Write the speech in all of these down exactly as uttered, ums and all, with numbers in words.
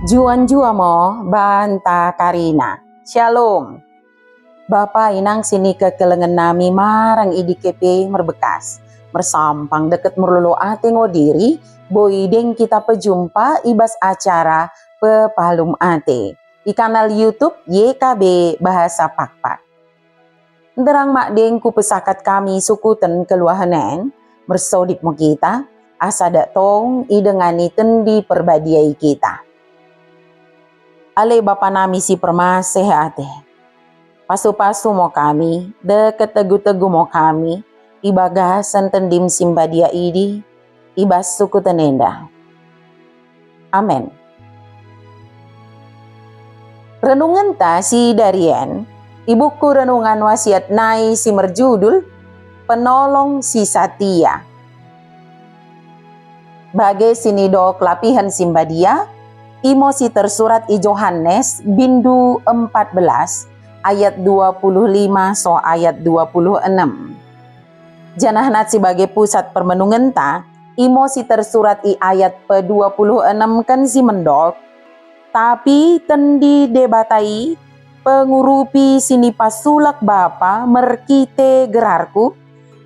Njuah-njuah mo banta karina. Shalom. Bapa inang si nikekelengen nami marang i dike pe merbekas. Mersampang deket merlolo ate ngo diri, boi deng kita pejumpa i bas acara Pepalum Ate i kanal YouTube Y K B Bahasa Pakpak. Nderang mak deng kupesakat kami sukuten keluahen en, mersodip mo kita, asa dak tong idengani Tendi Perbadia i kita. Ale Bapa nami si permaseh ate, pasu-pasu mo kami, deket tegu-tegu mo kami, i bagasen Tendim si mbadia idi, i bas sukuten enda. Amen. Renungenta si darien i buku Renungan Wasiat nai si merjudul Penolong si Satia. Bage si nido kelapihen si mbadia, imo si tersurat i Johanes bindu empat belas ayat dua puluh lima so ayat dua puluh enam. Janahna si bage pusat permenungenta, imo si tersurat i ayat pedua puluh enem ken si mendok, tapi Tendi Debata i, pengurupi si nipasulak Bapa merkite gerarku,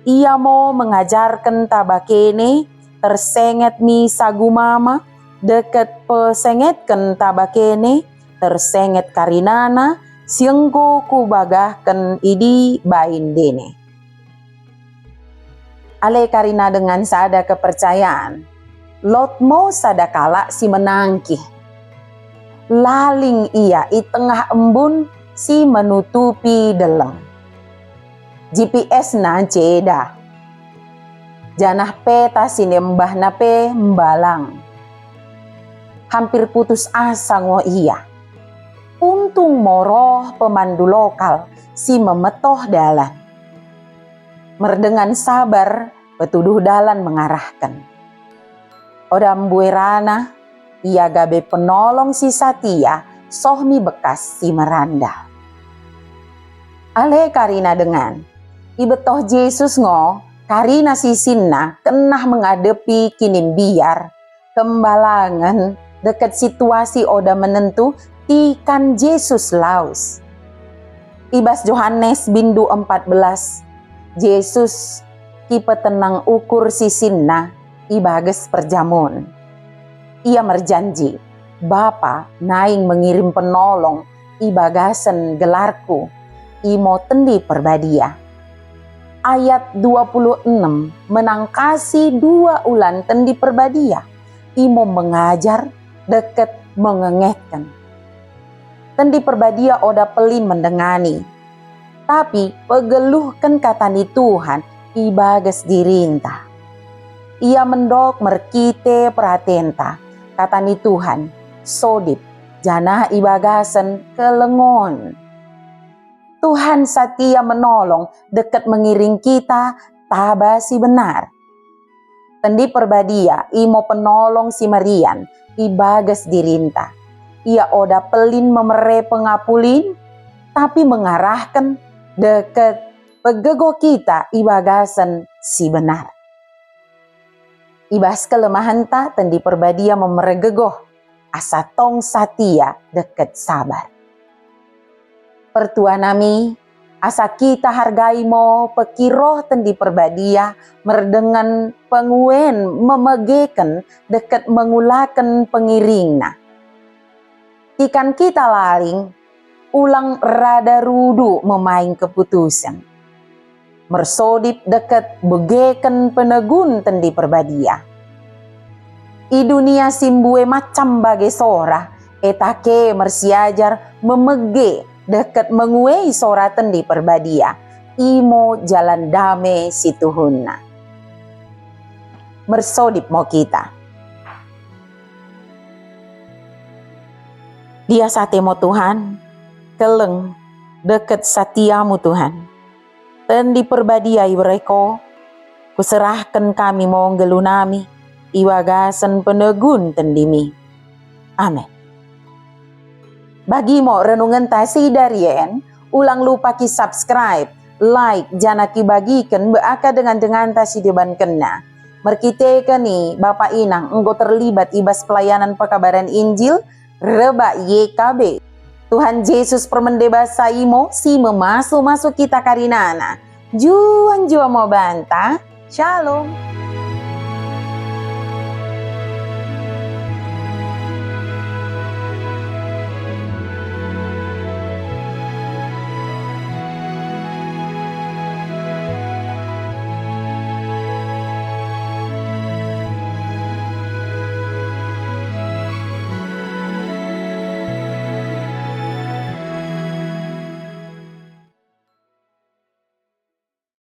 Ia mo mengajarken taba kene, tersenget mi sagu mama, deket pesengetken taba kene, tersenget karinana, si enggo kubagahken idi bai ndene. Ale karina dengan sada kepercayaan, lot mo sada kalak si menangkih. Laling ia i tengah embun si menutupi deleng. G P S-na ceda, janah peta si niembahna pe mbalang. Hampir putus asa ngo ia. Untung mo roh pemandu lokal si memetoh dalan. Merdengan sabar, petuduh dalan mengarahken. Oda mbue rana, ia gabe penolong si satia, soh mi bekas si meranda. Ale karina dengan, ibetoh Jesus ngo karina sisinna kenah mengadepi kinimbiar, kembalangen deket situasi oda menentu tikan Jesus laus. I bas Johanes bindu empat belas, Jesus kipetenang ukur sisinna i bages perjamun. Ia merjanji, "Bapa naing mengirim penolong i bagasen gelarku, imo Tendi Perbadia." Ayat dua puluh enem menangkasi dua ulan Tendi Perbadia, imo mengajar deket mengengetken. Tendi Perbadia oda pelin mendengani, tapi pegeluhken kata ni Tuhan i bages dirinta. Ia mendok merkite peratenta, kata ni Tuhan, sodip, janah i bagasen kelengon. Tuhan satia menolong deket mengiring kita taba si benar. Tendi Perbadia imo penolong si merian i bages dirinta. Ia oda pelin memere pengapulin, tapi mengarahken deket pegegoh kita i bagasen si benar. I bas kelemahenta Tendi Perbadia memere gegoh, asa tong satia deket sabar. Pertua nami, asa kita hargai mo pekiroh Tendi Perbadia merdengen penguen memegeken deket mengulaken pengiringna. Tikan kita laling, ulang rada rudu memaing keputusen. Mersodip deket begeken penegun Tendi Perbadia. I dunia si mbue macam bage sora, eta ke mersiajar memege deket menguei sora Tendi Perbadia, imo jalan dame si tuhuna. Mersodip mo kita. Lias atemu Tuhan, keleng deket satiamu Tuhan. Tendi Perbadia ibereko, kuserahken kami mo nggeluh nami i bagasen penegun tendimi. Amen. Bagi mo renungenta si darien, ulang lupa ki subscribe, like, janah kibagiken be aka dengan-denganta si debankenna. Merkiteken i, bapa inang enggo terlibat i bas pelayanan pekabaren Injil rebak Y K B. Tuhan Jesus permende basa imo si memasu-masu kita karinana. Juan-juan mo banta. Shalom.